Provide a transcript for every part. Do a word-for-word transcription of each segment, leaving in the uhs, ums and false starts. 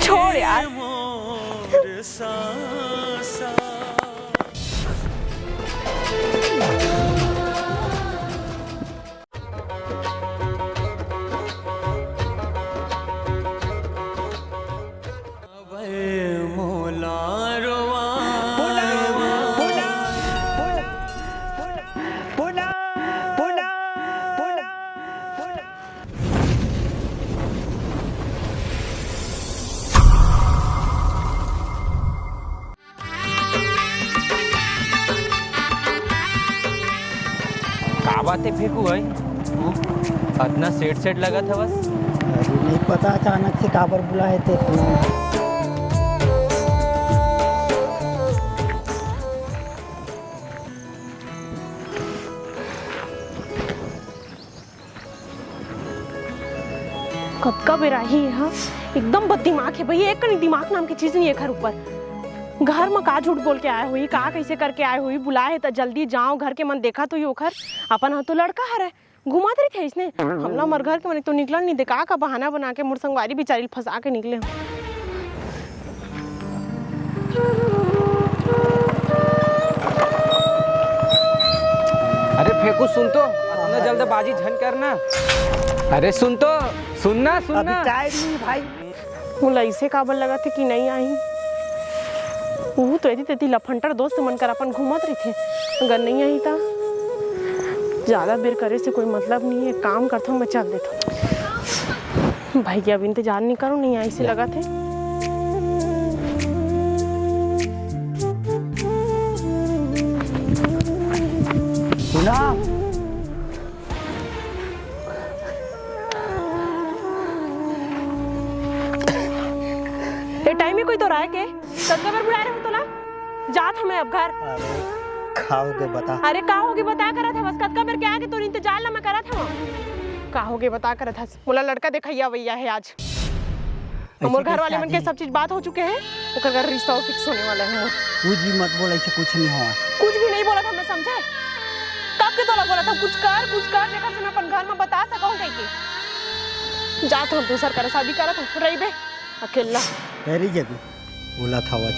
छोड़ यार। का बात हे फेकू भाई? हाँ? अतना सेठ सेठ लगत हवस। अरे नहीं पता अचानक से काबर बुलाए ते। कतका बेर आही ये ह? एकदम बददिमाग हे भई, एक कनी दिमाग नाम के चीज नहीं एखर ऊपर। घर म का झूठ बोल के आए होही, का कइसे करके आए होही, बुलाए हे त जल्दी जाओ, घर के मन देखत होही ओखर, अपन ह तो लड़का हरय, घुमात रहिथे अइसने। हमला हमर घर के मन तो निकलन नहीं दे, का का बहाना बना के मोर संगवारी बिचारी ल फंसा के निकले। अरे फेकू, सुन तो, अतना जल्दबाजी झन करना। अरे सुन तो, सुनना, सुनना। अभी time नहीं भाई। मोला अइसे काबर लगत हे कि नहीं आही। वो तो एती तेती लफंटर दोस्त मन कर अपन घूमत रहिथे। अगर नहीं आही त ज्यादा बेर करे से कोई मतलब नहीं हे। काम करथों, मैं चल देथों। भाई के अब इंतजार नहीं करो, नहीं आई से लगत हे। सुना। ए, time ही कोई तो राय के? कतका बेर बुलाए रहे हो तोला? जात हमें अब घर। अरे, का होगे बता। अरे, का होगे बता करत हवस? कतका बेर के आगे तोर इंतजार ला मैं करत हवं। का होगे बता करत हस? मोला लड़का देखइया अवइया हे आज। अउ मोर घर वाले मन के सब चीज बात हो चुके हे, ओकर घर रिश्ता fix होने वाला हे मोर। कुछ भी मत बोल, अइसे कुछ नहीं होवय। कुछ भी नहीं बोलत हवं मैं, समझे? कब के तोला बोलत हवं, कुछ कर, कुछ कर, जेकर से मैं अपन घर में बता सकहूं कहिके। जात हवं दूसर करा शादी करत हवं, रहिबे अकेल्ला। अरे जबी, बोलत हवच।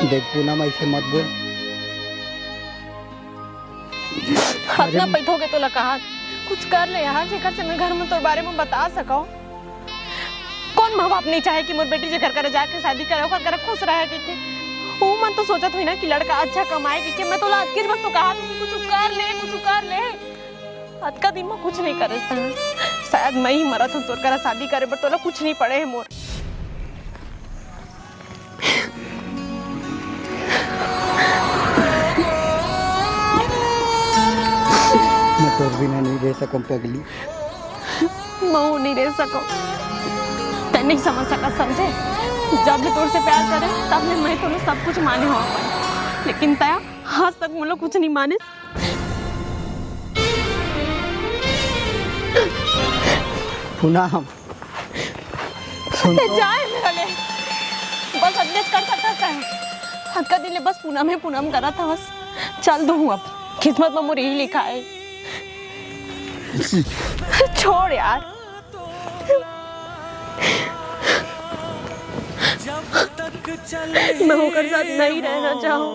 देख पूनम, अइसे मत बोल। अतना पइत होगे तोला कहा, कुछ कर ले यार, जेकर से मैं घर में तोर बारे में बता सकंव। कोन माँ बाप नहीं चाहे कि मोर बेटी जेकर करा जाके शादी करे, ओकर करा खुश रहे कहिके। वो मन तो सोचत होही ना कि लड़का अच्छा कमाए कहिके। मैं तोला अतकेच बस तो कहा कि कुछ कर ले, कुछ कर ले। अतका दिन में कुछ नहीं करे तैं। शायद मैं ही मरत हूँ तोर करा शादी करे बर, तोला कुछ नहीं पड़े है मोर। मैं तोर बिना नहीं रह सकूं पगली। मैं नहीं रह सकूं। तैं नहीं समझ सकत समझे। जब ले तोर से प्यार करे, तब ले मैं तोला सब कुछ माने हूँ अपन। लेकिन तैं आज तक मोला कुछ नहीं माने। पूनम, सुन तैं तो। जाए मेरा ले। बस अतकेच कर सकत हस। अतका दिन ले बस पूनम हे पूनम करत हवस। चल दूँ अब। किस्मत में मोर यही लिखा है। छोड़ यार। मैं ओकर साथ नहीं रहना चाहूँ।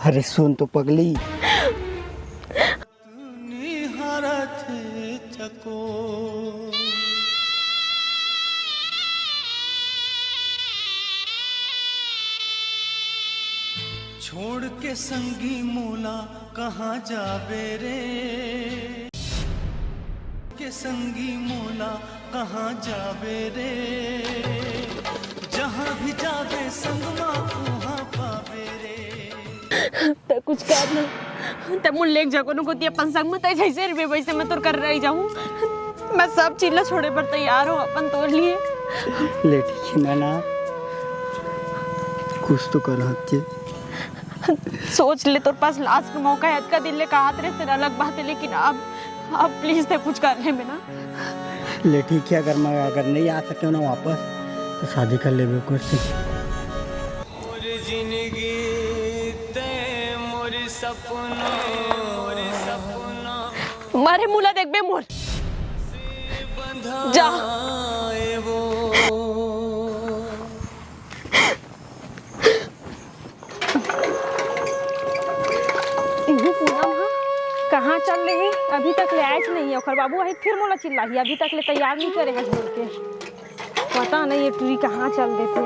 अरे सुन तो पगली। छोड़ के संगी मोला कहाँ जाबे रे, के संगी मोला कहाँ जाबे रे, जहाँ भी जाबे संग मा उहाँ पाबे रे। तैं कुछ कर ना, तैं मोला लेग जा कोनो कोती अपन संग में, तैं जइसे रहिबे वइसे मैं तोर कर रह जाहूँ। मैं सब चीज ला छोड़े बर तैयार हूँ अपन तोर लिए। ले ठीक हे ना, कुछ तो कर हक के। सोच ले, तोर पास last मौका है, अतका दिन ले कहात रहे तेरा अलग बात है, लेकिन अब, अब please तैं कुछ कर ले मेरा। ले ठीक है, अगर मैं, अगर नहीं आ सके ना वापस, तो शादी कर लेबे ओकर से। मोर जिंदगी तैं मोर सपना मारे मुला देखबे मोर। जा। इहू पूनम ह कहाँ चल रही, अभी तक ले आएच नहीं। ओकर बाबू आही फिर मोला चिल्लाही, अभी तक ले तैयार नहीं करे हस बोल के। पता नहीं ये टुरी कहाँ चल देथे।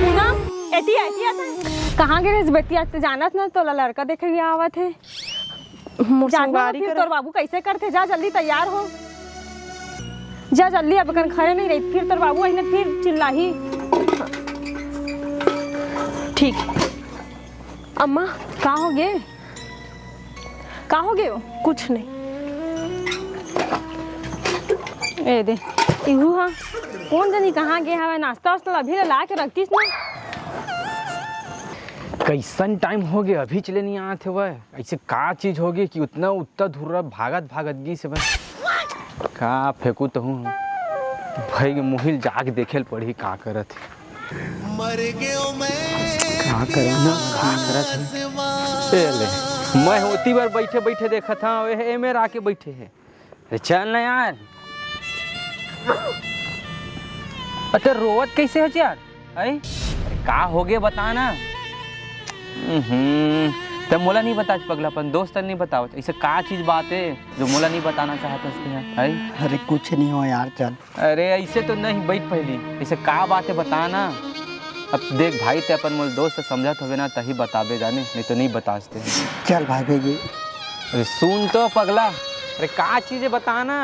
पूनम, एती आ, एती आ। कहाँ गे रहिस बेटी? आज तो जानत ना, तोला लड़का देखे गे आवत हे। मोर जानत ना, संगवारी फिर करे। तोर बाबू कैसे करथे? जा जल्दी तैयार हो, जा जल्दी। अब कन खड़े नहीं रही, फिर तोर बाबू आही ना, फिर चिल्लाही। ठीक। अम्मा। का हो गे? का हो गे हो? कुछ नहीं। ए दे, इहू हा कोन जनी कहाँ गे हवय? नाश्ता वास्ता अभी ले ला के रखतीस ना। कैसन टाइम हो गे, अभी चले नहीं आत हवय। ऐसे का चीज हो गे कि उतना उत्ता धुर्रा भागत भागत गिस हवय? का फेंकू तहूँ? भाई के मुहिल जाके देखे ल पड़ही का करत हे। मर गयो मैं। का करत ना, का करत हे? ए ले, मैं होती बार बैठे बैठे देखत हूँ, ए, ए मेर आके बैठे हे। अरे चल ना यार। अरे रोवत कैसे हो यार? आई? अरे का हो गए बता ना। हम्म, तब मोला नहीं बता पगला, अपन दोस्त नहीं बतावत। ऐसे का चीज बात है जो मोला नहीं बताना चाहत हंसते हैं? आई? अरे कुछ नहीं हो यार, चल। अरे ऐसे तो नहीं बैठ पहली, ऐसे का बात है बता ना। अब देख भाई, ते अपन मोल दोस्त समझत होबे ना, तही बताबे जाने, नहीं तो नहीं बताते हैं। चल भाई, भाई जी। अरे सुन तो पगला, अरे का चीज है बता ना।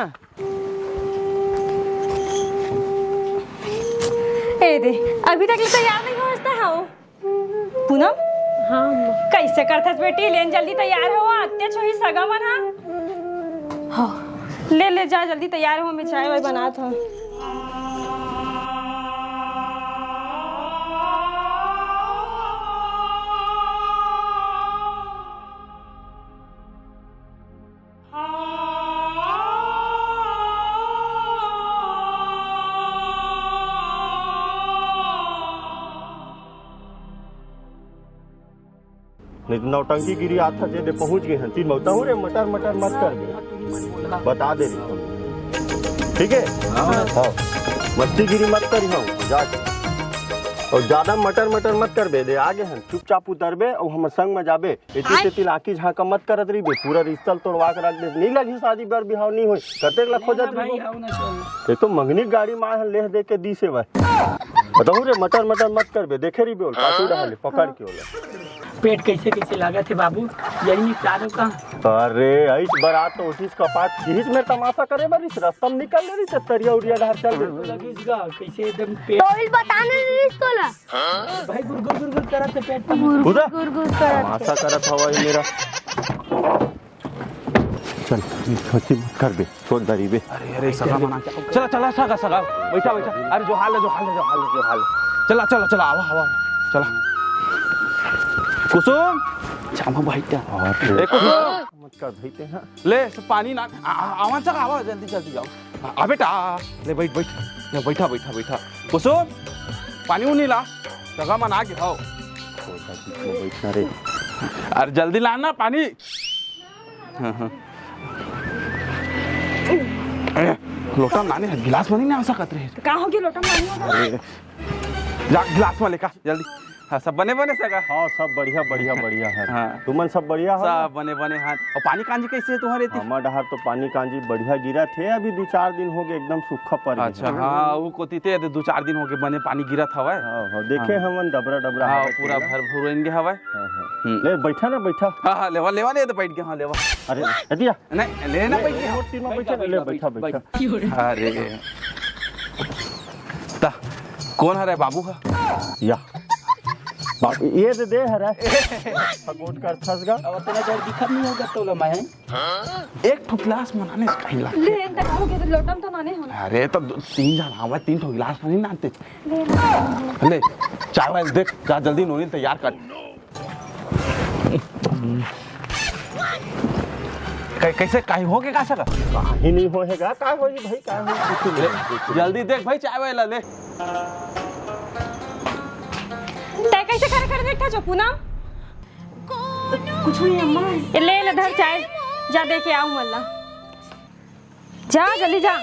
ए दे, अभी तक ले तैयार नहीं हो, हंसता है वो। पूनम? हाँ, अम्मा। कैसे करथस बेटी? लेन जल्दी तैयार हो, अत्ते छोही सगा मन हा। हाँ। ले, ले, जा, जल्दी तैयार हो, मैं चाय वाय बनात हूँ। नहीं तो नौटंकी गिरी आथा जे दे पहुंच गए हैं। तीन मौता हो रे, मटर मटर मत कर दे। बता दे रही हूँ। ठीक है? हाँ। हाँ। मस्ती गिरी मत करी हूँ। जा। और ज्यादा मटर मटर मत कर बे दे। आगे हैं। चुपचाप उतरबे और हमर संग में जाबे। एती आय। तेती लाकी झांका मत करत रहिबे, पूरा रिश्ता ल तोड़वा के रख दे। नहीं लगी शादी बर बिहाव नहीं होय। कतेक ला खोजत भाई, रहिबो? आओ ना, चल। ये तो मंगनी गाड़ी मार हन लेह दे के दी से भाई। बताऊ रे, मटर मटर मत करबे, देखे रहिबे ओला, पाछू डहाले पकड़ के ओला। पेट कैसे कैसे लागत हे बाबू, यही निपटा दो का? अरे, ऐस बरात तो उठिस कपाट, किहिस में तमाशा करे बर, इस रास्ता में निकल ले रही, तरिया उरिया डहर चल दे। लगिस गा, कैसे एकदम पेट। तो इस बताने नहीं तोला। भाई गुर गुर गुर गुर करत हे पेट में। गुर गुर गुर गुर करत हे। तमाशा करत हवा ये मेरा। चल, छोटी मत कर बे, छोड़ दरी बे। अरे, अरे, सगा मना। चला, चला, सगा, सगा। बैठा, बैठा। अरे, जो हाल है, जो हाल है, जो हाल है, जो हाल है। चला, चला, चला, आवा, आवा। चला। कुसुम। जामा बैठा। ए, कुसुम। मत कर भाई ते, हाँ। ले, सब पानी ना, आ, आ, आवा, चला, आवा, जल्दी, जल्दी जाओ। आ, आ बेटा, आ, ले बैठ, बैठ, ले बैठा, बैठा, बैठा। कुसुम, पानी उनी ला, सगा मन आ गे हव। बैठना रे। अरे जल्दी ला ना पानी। हाँ, हाँ। ए, लोटा माने गिलास में नहीं ना आ सकत रहे। का हो गया लोटा माने? अरे, जा गिलास में लेका जल्दी। हाँ, सब बने बने सगा? हाँ, सब बढ़िया, बढ़िया, बढ़िया है। हाँ। तुमन सब बढ़िया हो? सब बने बने हैं। और पानी कांजी कैसे है तुम्हारे एती? हमर डहार तो पानी कांजी बढ़िया गिरत हे, अभी दू चार दिन हो गए एकदम सूखा पड़ गया। अच्छा, हाँ, वो कोती ते दू चार दिन हो गए बने पानी गिरत हवय। हाँ, हाँ, देखे हाँ। हमन डबरा डबरा हाँ, हवय पूरा पूरा। भर भुरइन गे हवय। हाँ, हाँ। हम्म। ले बैठा ना, बैठा। हाँ, हाँ, लेवा, लेवा, ले तो बैठ गया, हाँ, लेवा। अरे, हटिया। नहीं, ले ना, ले, बैठ गया। मोर तीर में बैठा, बैठा, ले, बैठा, बैठा, बैठा। बैठा। अरे। ता, कौन हरे बाबू हा? या। बाबू, ये दे दे हरे। गोट कर फंस गा। अब इतना देर दिखत नहीं होगा तो लो मैं। एक ठो गिलास मनाने से कहीं ला। ले, इनका हो गया तो लोटम तो नाने हो। अरे, तो दो, तीन जन आवे, तीन ठो गिलास नहीं नानते। ले, ले। ले, चाय वाय देख, जा जल्दी नोनी तैयार कर। कै-, कैसे, काहे हो के का सका? काहे नहीं होएगा, का होई भाई, का होई? कुछ नहीं, ले, कुछ नहीं। जल्दी देख भाई, चाय वाला ले। तै कइसे खड़े खड़े देखत हस पूनम? कुछ नहीं अम्मा। ए, ले ले धर चाय, जा दे के आऊ मन ला। जा जल्दी जा।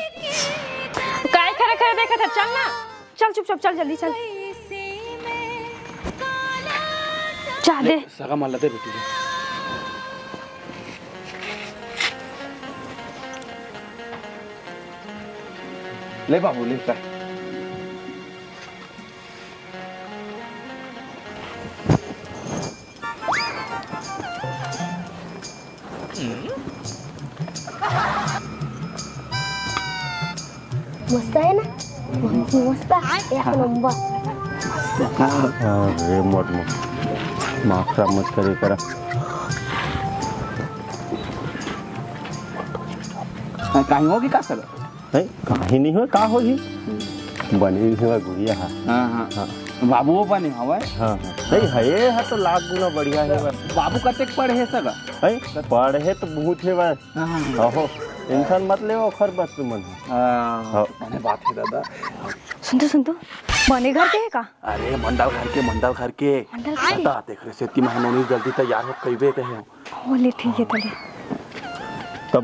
काय खड़े खड़े देखत हस, चल ना। चल चुपचाप चल, जल्दी चल। जा दे। सगा मन ला दे बेटी। ले बाबू, ले, चल। मस्त है ना? मस्त, एक नंबर। अरे मोट मोट, माफ मत करे करा। काहे होगे का सर? है, काहे नहीं हो, का होही? बने ही हवय गुड़िया हा। हाँ, हाँ। हाँ। बाबू वो बने हवय। हाँ, हाँ। सही है, ये है तो लाख गुना बढ़िया है बस। बाबू कतेक पढ़े हे सगा? है, पढ़े तो बहुत है बस। हाँ, हाँ। अहो, टेंशन मत ले, ओखर बस तुमन। हाँ, हाँ। बने बात है दादा। सुन तो, सुन तो, बने घर के है का? अरे मंडल घर के, मंडल घर के। मंडल घर के? दादा, तेखरे सेती मैं नोनी जल्दी तैयार हो कहिबे कहे। ओ ले, ठीक है, तले। तब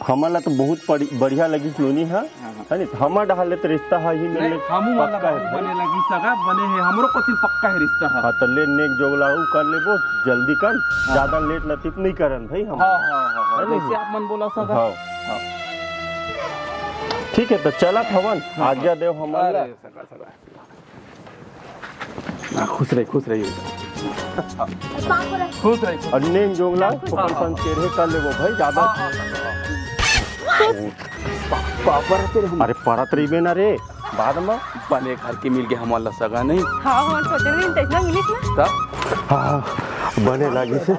हमन ला तो बहुत पड़ी-, बढ़िया लगिस नोनी हा, हाँ, हाँ। है नी? हमर डहार ले तो रिश्ता हा ही मिलने हमू मन ला पक्का है बहुत भाई। बने लगिस सगा, बने है, हमरो कोती पक्का है रिश्ता हा। हाँ, तो ले नेक जोगला ऊ कर लेबो, जल्दी कर, हाँ। ज्यादा लेट लतीफ नहीं करन भाई हम। हाँ, हाँ, हाँ, हाँ, है नी? जैसे आप मन बोला सगा। हाँ। हाँ। ठीक है, तो चलत हवन, हाँ, आज्ञा हाँ। देव हमन ला। अरे सगा, सगा। हाँ, खुश रही, खुश रही। खुश रही, खुश। और नेम जोगला, अपन हाँ, हाँ। संग केरहे कर लेबो भाई, ज्यादा। हाँ, हाँ, हाँ, हाँ। पा-, पापा रहते रहे हम। अरे, परत रहिबे ना रे, बाद में। बने घर के मिल गए हमन ला सगा नहीं। हाँ, हाँ, सोचे नहीं, तो इतना मिलिस ना। तब? हाँ, बने लागिस।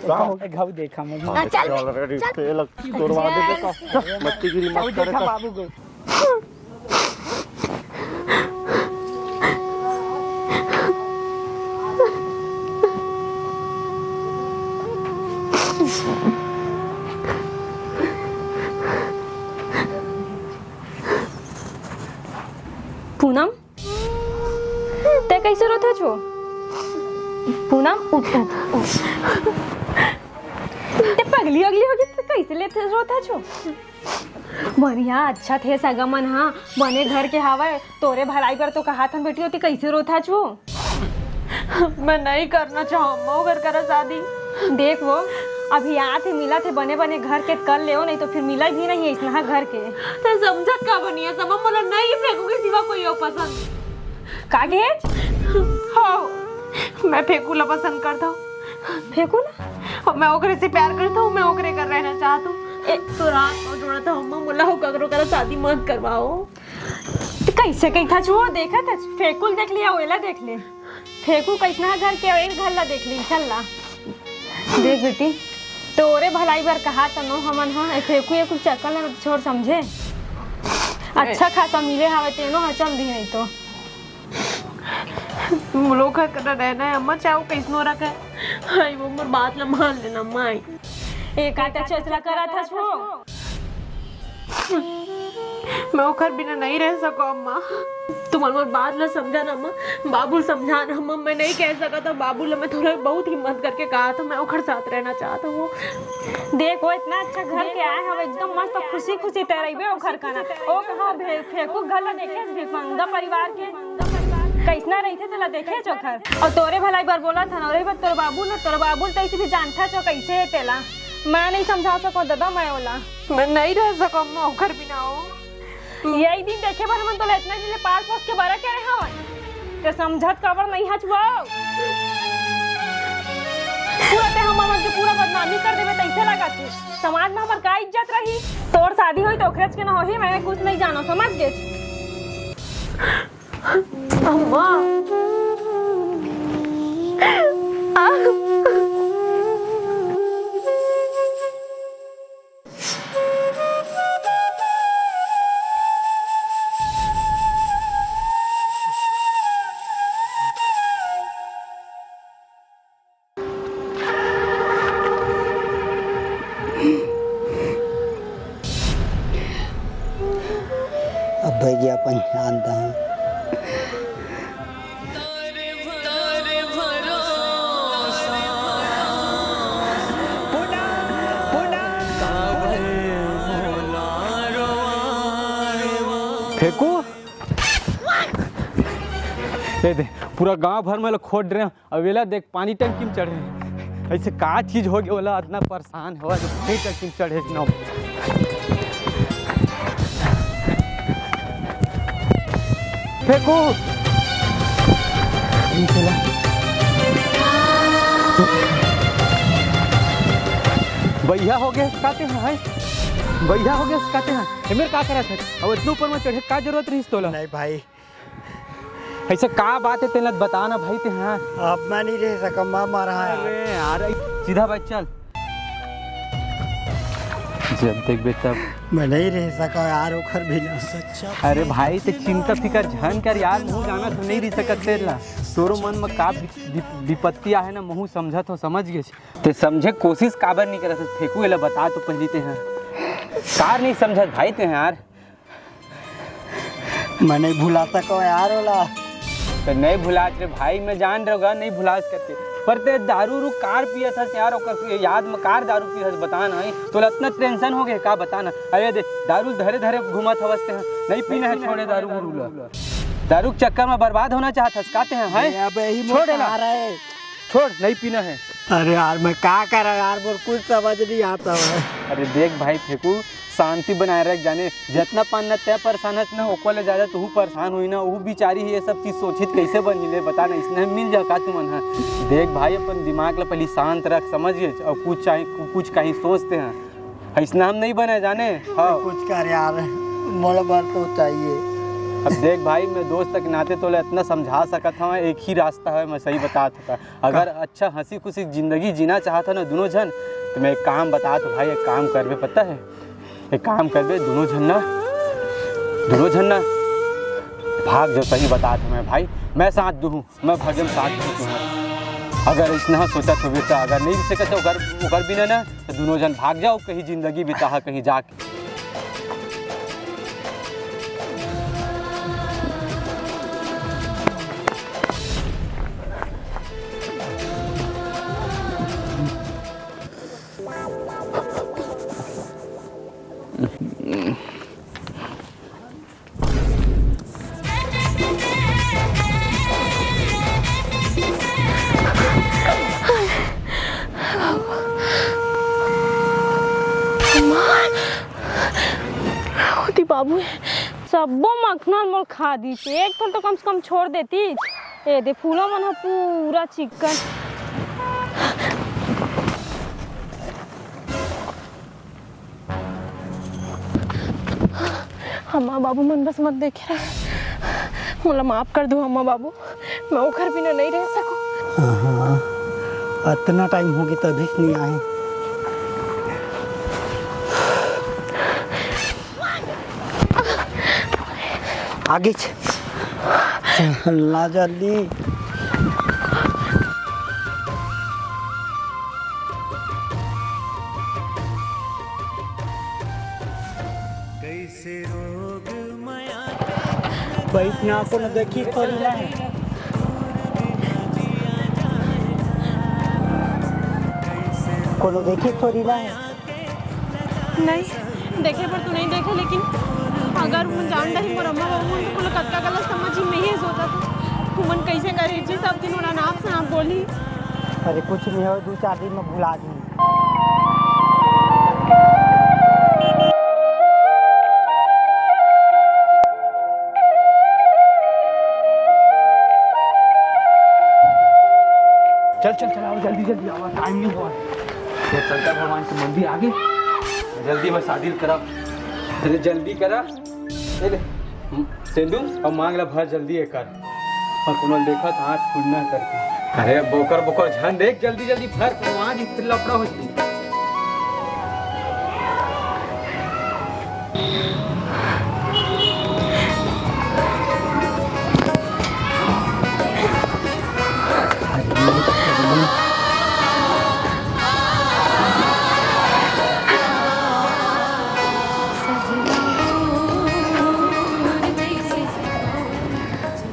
घाव देखा मैं। हाँ, चल, चल। तेल तोड़वा दे का। मत्ती गिरी मत करे का। बाबू को। पूनम, तै कइसे रोथस ओ? पूनम, उठ, उठ, उठ। तै पगली अगली होगे, तै कइसे लेथे रोथस ओ? बढ़िया, अच्छा थे सगा मन हा, बने घर के हावय, तोरे भलाई बर तो कहाथन बेटी, ओती कइसे रोथस ओ? मैं नहीं करना चाहूँ अम्मा ओकर करा शादी। देख वो, अभी आथे मिलथे बने बने घर के कर लेव, नहीं तो फिर मिला भी नहीं अइसनहा घर के। तै समझत का बनिया सब, मोला नहीं फेंकू के सिवा कोई अउ पसंद। का कहे? हाँ, मैं फेंकू ला पसंद करता हूँ। फेंकू ला? और मैं ओकरे से प्यार करता हूँ, मैं ओकरे कर रहना चाहता हूँ। ए, तो रात को जोड़ा था अम्मा, मोला हो ककरो करा शादी मत करवाओ। त कइसे कहिथस ओ? देखत हस, फेंकू ल देख लिया, ओला देख ले। फेंकू कइसना घर के, ओला घर ला देख ले, चल ला। देख बेटी, तोरे भलाई बर कहा तनो हमन हा, ए फेंकू ए कुल चक्कर ला छोड़ समझे। अच्छा खासा मिले हावय तेनो हा, चल दी नहीं तो। मोला ओकर करा रहना है अम्मा, चाहे वो कइसनो रखे। हाय वो मोर बात ला मान लेना अम्मा। ए का तै चोचला करत हस वो? मैं ओकर बिना नहीं रह सको अम्मा। तुमन मोर बात ला समझा ना अम्मा, बाबू ला समझा ना अम्मा। मैं नहीं कह सकत हूँ बाबू ला, मैं थोड़ा बहुत हिम्मत करके कहा था मैं ओकर साथ रहना चाहता हूँ। देख वो इतना अच्छा घर के आए हवे, एकदम मस्त खुशी खुशी तै रहिबे ओकर करा। ओ कहाँ भे-, फेंकू घर ला देखे, भिखमंगा परिवार के कइसना रहिथे तेला देखे ओकर। अउ तोरे भलाई बर बोलत हन, अउ रही बात तोर बाबू ला, तोर बाबू ला तइसे भी जानथस ओ कइसे हे तेला। मैं नहीं समझा सको ददा मैं ओला। मैं नहीं रह सको अम्मा ओकर बिना ओ। यही दिन देखे बर हमन तोला इतना दिन ले पाल पोस के बड़ा करे हवन। तै समझत काबर नहीं हस वो? पूरा तै हमर मन के पूरा बदनामी कर देबे तइसे लागत हे। समाज में हमर का इज्जत रही? तोर शादी होई त ओखरेच के ना होही, मैं कुछ नहीं जानो, समझ गेस? अम्मा। अब भैया अपन जान दहूँ। फेकू। ए दे, पूरा गांव भर में लोग खोज रहे हैं। अब एला देख, पानी टंकी में चढ़े हे। ऐसे का चीज हो गया, ओला इतना परेशान हो जो पानी टंकी में चढ़े ना। फेकू। भैया हो गए कहते हैं, हैं? भैया हो गए कहते हैं। ए मेर का करत हे? अब इतना ऊपर में चढ़े का जरूरत रहिस तोला? नहीं भाई, ऐसे का बात हे, तेला बता ना भाई ते। हाँ, अब मैं नहीं रह सका, मैं मरा है यार। अरे यार, सीधा बात चल। जब देखबे तब। मैं नहीं रह सका यार, ओखर बिना। अरे भाई, ते चिंता फिकर झन कर यार, महूं जानत हंव नहीं रह सकत तेला। तोरो मन में का वि-, वि-, विपत्ति आहे ना, महूं समझत हंव, समझ गेस। ते समझे कोशिश काबर नहीं करत हस? फेकू, एला बता तो पहिली ते। हाँ, कार नहीं समझत भाई ते यार। मैं नहीं भुला सको यार ओला। तो नहीं भुलात रे भाई, मैं जान रहो गा, नहीं भुलास करके। पर ते दारू रू कार पियत हस यार, ओकर याद में कार दारू पियत हस, बता ना। तोला इतना टेंशन हो गए का, बता ना। अरे दे, दारू धरे धरे घूमत हवस ते, नहीं पीना है, छोड़े दारू उरू ला। दारू के चक्कर में बर्बाद होना चाहत हस का ते, हैं? अबे यही छोड़ एला। छोड़, नहीं पीना है। अरे यार, मैं का करा यार, मोर कुछ समझ नहीं आता है। अरे देख भाई फेकू, शांति बनाए रख जाने। जितना पान न तय परेशान हस ना, ओकर ले ज्यादा तू परेशान हुई ना। वो बेचारी ही ये सब चीज सोचित कैसे बनी ले, बता ना। इसने मिल जा का तुमन ह? देख भाई, अपन दिमाग ला पहली शांत रख, समझ गए? और कुछ चाहे, कुछ कहीं सोचते हैं, ऐसना हम नहीं बने जाने। हाँ। कुछ कर यार, मोला बर तो चाहिए। अब देख भाई, मैं दोस्त के नाते तोला इतना समझा सकत हूँ, एक ही रास्ता है, मैं सही बतात हूँ। अगर का? अच्छा हंसी खुशी जिंदगी जीना चाहत हो ना दोनों झन, तो मैं एक काम बतात हूँ भाई, एक काम करबे पता है, एक काम करबे दोनों झन ना, दोनों झन ना भाग जाओ, सही बतात हूँ मैं भाई, मैं साथ दूँ, मैं भजन साथ दूँ तुम्हारा। अगर ऐसना सोचत होबे तो, अगर नहीं सकत हो ओकर, ओकर बिना ना, तो दोनों झन भाग जाओ, कहीं जिंदगी बिताहा कहीं जाके। ओती बाबू हे। सब्बो मखना ल मोर खा दिस, एक ठन तो कम से कम छोड़ देतिस। ए दे फूलो मन ह पूरा चिक्कन। अम्मा बाबू मन बस मत देखे रहे, मोला माफ कर दो अम्मा बाबू, मैं ओखर बिना नहीं रह सकूं। हाँ, अतना टाइम हो गया तभी से नहीं आए। आगे छ-, चल, ला जल्दी। बैठ ना, कोनो देखी थोड़ी ना है, कोनो देखी थोड़ी ना है। नहीं, देखे बर तो नहीं देखे, लेकिन अगर उमन जान डारी मोर अम्मा बाबू मन, तो कोनो कतका गलत समझ ही नहीं है सोचा तो। उमन कैसे करे जी, सब दिन ओला नाप से नाप बोली। अरे कुछ नहीं हो, दो चार दिन में भुला दी। चल, चल, चल, आओ, जल्दी, जल्दी आओ, टाइम नहीं हुआ है। ये शंकर भगवान के मंदिर आगे, जल्दी में शादी करा। अरे, जल्दी करा। ए ले, सेंदूर और मांग ला भर जल्दी एकर। और कोनो देखत हाथ फुड़ना करके। अरे बोकर बोकर झन देख, जल्दी जल्दी भर, कोनो आज ही फिर लफड़ा हो जाई।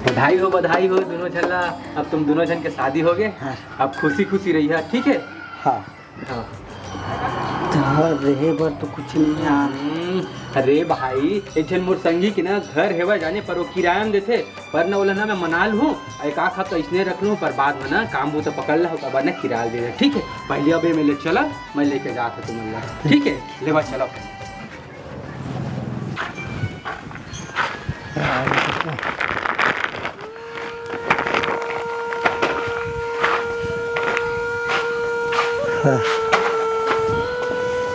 बधाई हो, बधाई हो दोनों झन ला। अब तुम दोनों झन के शादी हो गए। हाँ। अब खुशी खुशी रहिहा, ठीक है? हाँ। हाँ। तहार रहे बर तो कुछ नहीं यार। हम्म, अरे भाई, एक झन मोर संगी के ना घर हेवय जाने, पर वो किराया में देथे। पर ना ओला ना मैं मना लूँ, एक आख हफ्ता इसने रख लूँ, पर बाद में ना काम बूता पकड़ ला, ओकर बाद ना किराया दे दे, ठीक है? पहले अब ये मैं ले चला, मैं लेके जात हूँ तुमन ला, ठीक है? ले बा चला।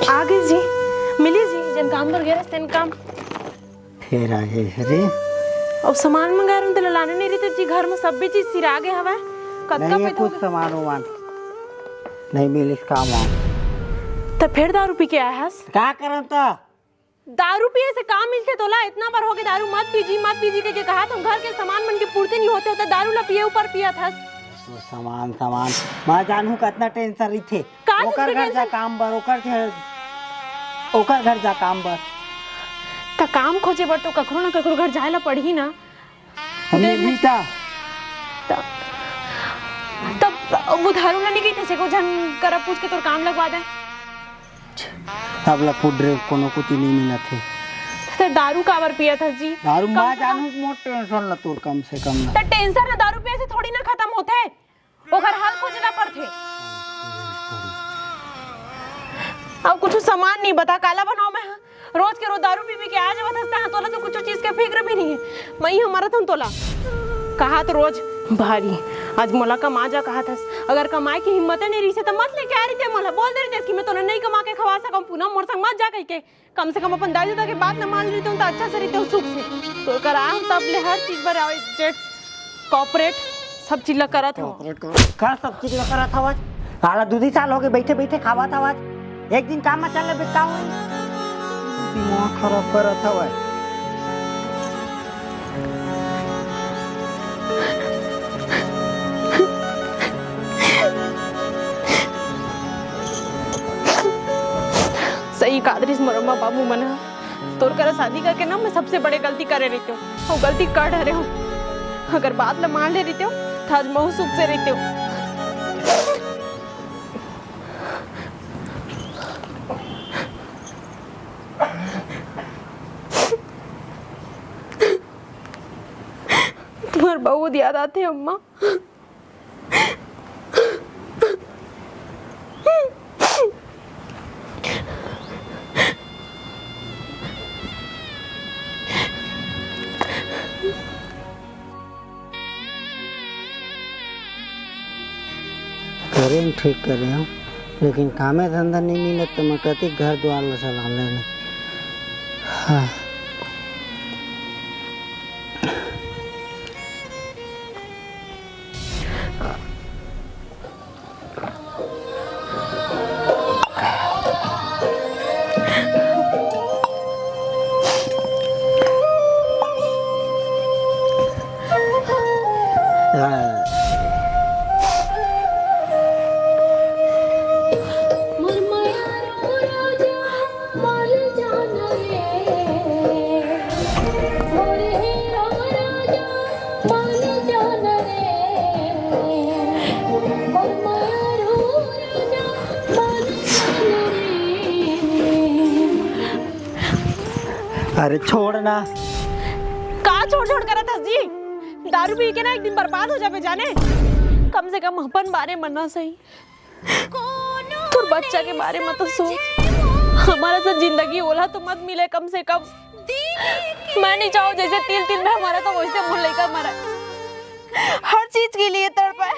आ गई जी, मिली जी, जन काम बर गए रहते काम। फेर आ गई रे। अब सामान मंगाए रहूं, तेला लाने नहीं रहिते जी, घर में सब भी चीज सिरा गए हवय। कतका नहीं, ये कुछ सामान वामान नहीं मिलिस, काम वाम। त फेर दारू पी के आए हस? का करन त? दारू पिए से का मिलथे तोला? इतना बार होगे दारू मत पीजी, मत पीजी कहिके कहा, तुम घर के सामान मन के पूर्ति नहीं होते, त दारू ला पिए ऊपर पियत हस। तो सामान, सामान, मैं जानहूं कतना टेंशन रहिथे। का चीज ओकर के घर जा tension? काम बर, ओकर घर, ओकर घर जा काम बर। त काम खोजे बर तो कखरो ना कखरो घर जाए ला पड़ही ना। हम देख मिलही ता। त-, तब वो दारू ला नहीं कहिथे, से को झन करा पूछ के तोर काम लगवा दे। अब ला पुडरे कोनो कुती नहीं मिलत हे। त दारू काबर पियत हस जी? दारू कम माँ से कम जानू मोर टेंशन ला तोर कम से कम ना। त टेंशन ह दारू पिए से थोड़ी ना खत्म होथे। ओकर हल खोजना पड़थे। अब कुछ सामान नहीं बता, काला बनाओ मैं, हाँ? रोज के रोज दारू पी पी के आ जावत हस, हाँ, तोला तो कुछ चीज के फिक्र भी नहीं है। मैं ही मरत हूँ तोला। कहा तो रोज भारी, आज मोला कमा जा कहा थस। अगर कमाए की हिम्मत नहीं रही से तो मत लेके आ रही थे मोला, बोल दे रही थी कि मैं तोला नहीं कमा के खवा सकूँ, पूनम मोर संग मत जा कह के। कम से कम अपन दाई ददा के बात न मान लेते हो तो अच्छा से रहते हो सुख से। तो कर हम तब ले हर चीज बर आवे जेट कॉर्पोरेट सब चीज ला करत हो। कॉर्पोरेट का, का सब चीज ला करत हवस? साला दू दी साल हो गए बैठे बैठे खावत हवस। एक दिन काम में चल ले बिता हो। दिमाग खराब करत हवस। सही कादरिस मोर अम्मा बाबू मन ह। तोर करा शादी करके ना मैं सबसे बड़े गलती करे रहितेंव। अउ गलती कर डरे हूँ। अगर बात ला मान ले रहितेंव, त आज महू सुख से रहितेंव। तुम्हार बहुत याद आथे अम्मा। करेन ठीक करे हूँ, लेकिन कामे धंधा नहीं मिलत तो मैं कति घर द्वार ला चला लेने। हाँ। अरे छोड़ ना। का छोड़ छोड़ करत हस जी? दारू पी के ना एक दिन बर्बाद हो जाबे जाने। कम से कम अपन बारे म ना सही, तोर बच्चा के बारे म तो सोच। हमारा सा जिंदगी ओला तो मत मिले कम से कम। मैं नहीं चाहूँ जैसे तिल तिल में हमारा तो वैसे मोर लइका मरा। हर चीज के लिए तड़पा है।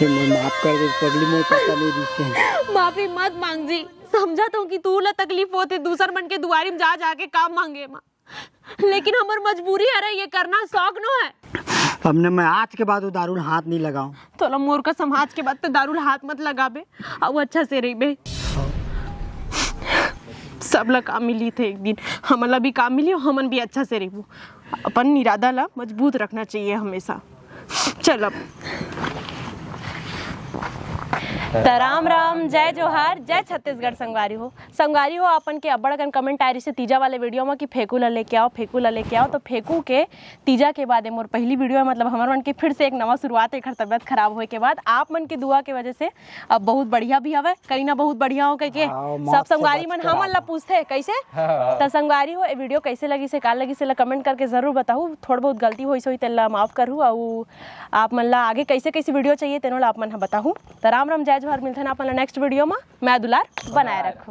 ये मैं माफ कर दे पगली, मोर पता नहीं रिहिसे। माफी मत मांग जी, समझत हूँ कि तू ला तकलीफ होथे दूसर मन के दुआरी में जा जाके काम मांगे मा, लेकिन हमर मजबूरी हरे, ये करना शौक नो है। अब ने मैं आज के बाद वो दारू ल हाथ नहीं लगाऊं। तोला मोर कसम, आज के बाद तो दारू ल हाथ मत लगाबे, अउ अच्छा से रहिबे। सब ला काम मिली थे एक दिन, हमन ला भी काम मिली, हमन भी अच्छा से रहिबो। अपन इरादा ला मजबूत रखना चाहिए हमेशा। चल अब। त राम राम, जय जोहार, जय छत्तीसगढ़। संगवारी हो, संगवारी हो, अपन के अब्बड़ अकन कमेंट आए रहिसे तीजा वाले वीडियो म कि फेकू ला लेके आओ, फेकू ला लेके आओ। तो फेकू के तीजा के बाद ए मोर पहली वीडियो है, मतलब हमर मन के फिर से एक नवा शुरुआत है एकर तबियत खराब होए के बाद। आप मन के दुआ के वजह से अब बहुत बढ़िया भी हवे, कहीं ना बहुत बढ़िया हो कह के। हाँ, सब मौत से संगवारी बच मन के हमन रहा। ला पूछथे कैसे। त संगवारी हो, ए वीडियो कैसे लगिसे, का लगिसे ला कमेंट करके जरूर बताहू। थोड़ बहुत गलती होइस होही तेला माफ करहू, अउ आप मन ला आगे कैसे कैसे वीडियो चाहिए तेनो ला आप मन ह बताहू। त राम राम, जय जोहार, मिलथन आप मन ला नेक्स्ट वीडियो म। मैं दुलार बनाए रखू।